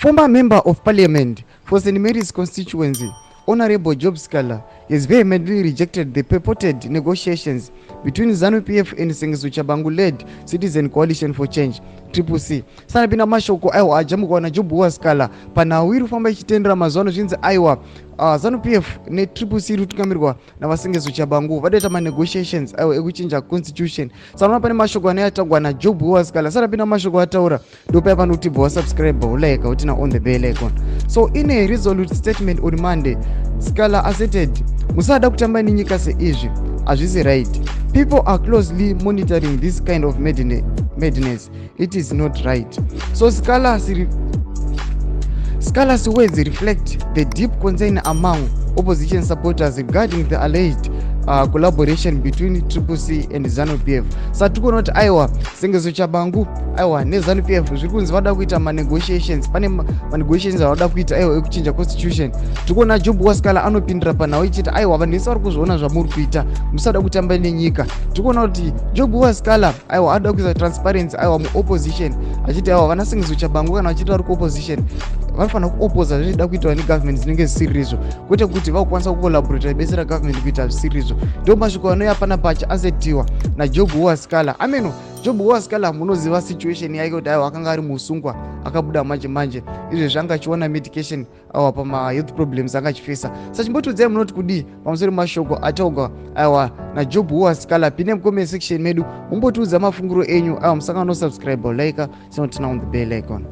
Former member of parliament for St Mary's constituency, Honorable Job Sikhala, has vehemently rejected the purported negotiations between ZANU-PF and Sengezo Tshabangu-led Citizen Coalition for Change, Triple C. Sanapinda mashoko aiwa ajamukwa naJob Sikhala panhau iri kufamba ichitendera mazuva ano zvinzi aiwa ZANU-PF neTriple C iri kutungamirwa naVaSengezo Tshabangu vadaita manegotiations aiwa ekuchinja constitution. Sanaona pane mashoko anayatagwa naJob Sikhala. Sanapinda mashoko ataura ndopaya panoti bva wasubscribe, ulike, uturn on the bell icon. So in a resolute statement on Monday, Sikhala asserted, "Musada kutamba nenyika seizvi, hazvisi right. People are closely monitoring this kind of madness. It is not right." So Sikhala's words reflect the deep concern among opposition supporters regarding the alleged collaboration between Triple C and ZANU PF. Saka tiri kuona kuti aiwa, Sengezo Tshabangu aiwa neZANU PF zviri kunzi vada kuita manegotiations, pane manegotiations avada kuita aiwa ekuchinja constitution. Tiri kuona Job Sikhala anopindira panhau ichiti aiwa, vanhu vese vari kuzviona zvamuri kuita, musada kutamba nenyika. Tiri kuona kuti Job Sikhala aiwa anoda kuisa transparency aiwa muopposition, achiti aiwa, vana Sengezo Tshabangu kana vachiti vari kuopposition vanofanira kuoposa zvichida kuitwa negovernment dzinenge zvisiri izvo, kwete kuti vakukwanisa kucollaborata ibetsera government kuita zvisiri izvo. Ndo mashoko anouya panapa achiasetiwa naJob Sikhala. Ameno Job Sikhala, munoziva situation yake kuti aiwa akanga ari musungwa, akabuda manje manje izvezvi anga achiona medication aiwa pamahealth problems anga achifesa. Saka chimbotiudzai munoti kudii pamusoro mashoko ataurwa aiwa naJob Sikhala. Pinde mucomment section medu mumbotiudza mafunguro enyu aiwa. Musangano, subscribe, like, turn on the bell icon.